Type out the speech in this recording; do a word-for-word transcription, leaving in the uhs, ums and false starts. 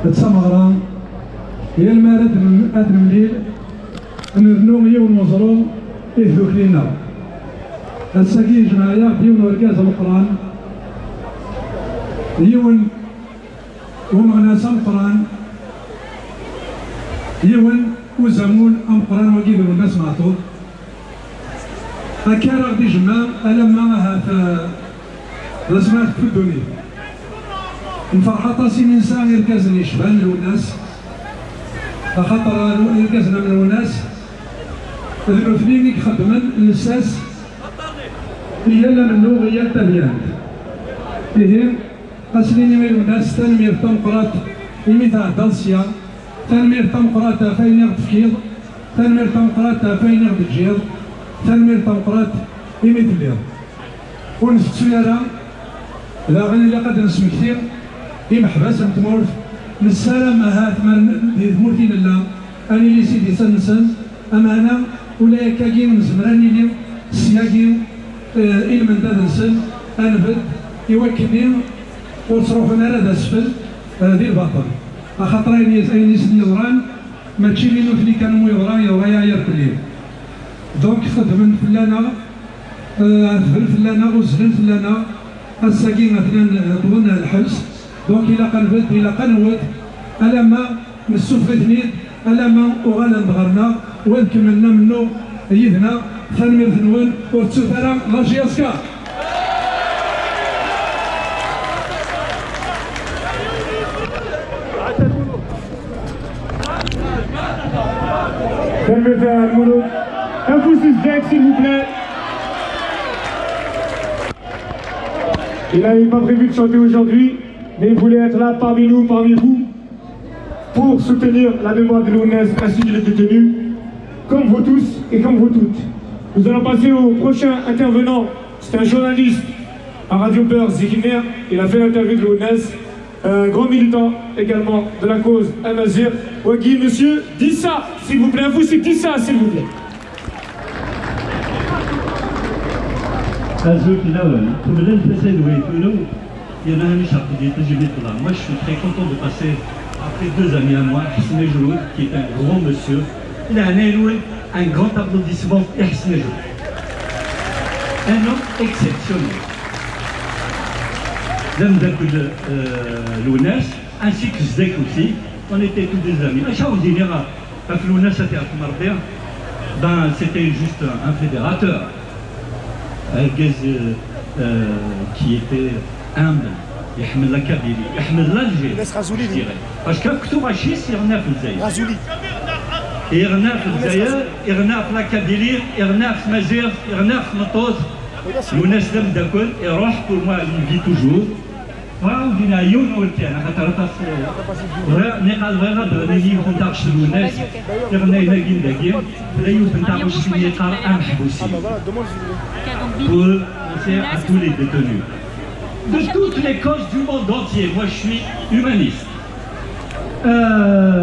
D tameɣra, yal mi ara d-, ad nemlil, nrennu yiwen n uẓru i tdukli-nneɣ. Ass-agi yejmeɛ-aɣ-d yiwen n urgaz ameqqran, yiwen n umeɣnas ameqqran, yiwen n uzamul ameqqran wagi d Lwennas Meɛtub. Akka ara ɣ-d-ijemmeɛ alamma ahat, eh, d asmi ara tekfu ddunit. Nferḥ aṭas imi nesɛa irgazen yecban Lwennas, axaṭer irgazen am Lwennas d nutni i ixeddmen lsas i yal amennuɣ, i yal tadyant. Ihi, ad s-nini i Lwennas tanemmirt tameqqrant imi tɛeddaḍ sya, tanemmirt tameqqrant ɣef ayen i ɣ-d-tefkiḍ, tanemmirt tameqqrant ɣef ayen i ɣ-d-teǧǧiḍ, tanemmirt tameqqrant imi telliḍ. Ur ntettu ara, daɣen ilaq ad d-nesmekti imeḥbas n tmurt, nessaram ahat ma n-, di tmurt i nella, ad nili s idisan-nsen, ameɛna ula akkagi nezmer ad nili s yagi, eh, i lmendad-nsen, ad nbedd i wakken ur ttruḥun ara d asfel, eh, di lbaṭel. Axaṭer ayen i, ayen i sen-yeḍran, mačči i nutni kan umi yeḍra, yeḍra-yaɣ irkelli. Donc, xedmen fell-aneɣ, eh, ɛetben fell-aneɣ, uzzlen fell-aneɣ, ass-agi atnan, eh, wwḍen ar lḥebs. Donc, ilaq ad nbedd, ilaq ad newwet, alamma nessufeɣ-iten-id, alamma uɣalen-d ɣer-neɣ, u ad kemmlen amennuɣ yid-neɣ. Tanemmirt-nwen, ur ttut ara la J S K. Tanemmirt a Lmulud. Afus i Zedek, s'il vous plaît. Il n'avait pas prévu de chanter aujourd'hui, mais il voulait être là parmi nous, parmi vous, pour soutenir la mémoire de Lwennas ainsi que les détenus, comme vous tous et comme vous toutes. Nous allons passer au prochain intervenant. C'est un journaliste à Radio Beurre Zikiner. Il a fait l'interview de Lwennas. Un grand militant également de la cause Amazir. Wagi, monsieur Dissa, s'il vous plaît. Vous, c'est Dissa, s'il vous plaît. Azul fell-awen. Kemmlen tasadwayt-inu, yerna Hamic Aqdi, tajmilt fell-am. Moi, je suis très content de passer après deux amis à moi, Ḥsen Ajerrud, qui est un grand monsieur, leɛnaya-nwen, un grand applaudissement i Ḥsen Ajerrud. Un homme exceptionnel. D ameddakel, euh, Lwennas, ainsi que Zedek aussi, on était tous des amis. Acu ara wen-d-iniɣ ɣef Lwennas, ad t-iɛfem Rebbi, ben, c'était juste un, un fédérateur. Argaz, euh, euh, qui était humble, iḥemmel la Kabylie, iḥemmel l'Algérie, je dirais. Parce que akk tuɣac-is iɣenna ɣef Lezzayer. Iɣenna ɣef Lezzayer, iɣenna ɣef la Kabylie, iɣenna ɣef tmaziɣt, iɣenna ɣef tmeṭṭut. Lwennas d ameddakel, iruḥ, pour moi, il vit toujours. Bɣiɣ ad d-iniɣ yiwen n wawal kan, axaṭer aṭas, eh, bɣiɣ, niqal bɣiɣ ad d-ɣnin yiwet n taɣect n Lwennas, tiɣennayin-agi n dagi, tella yiwet n taɣect i yeqqar Ameḥbus-iw. Pour penser à tous les détenus. De toutes les causes du monde entier, moi je suis humaniste. Euh,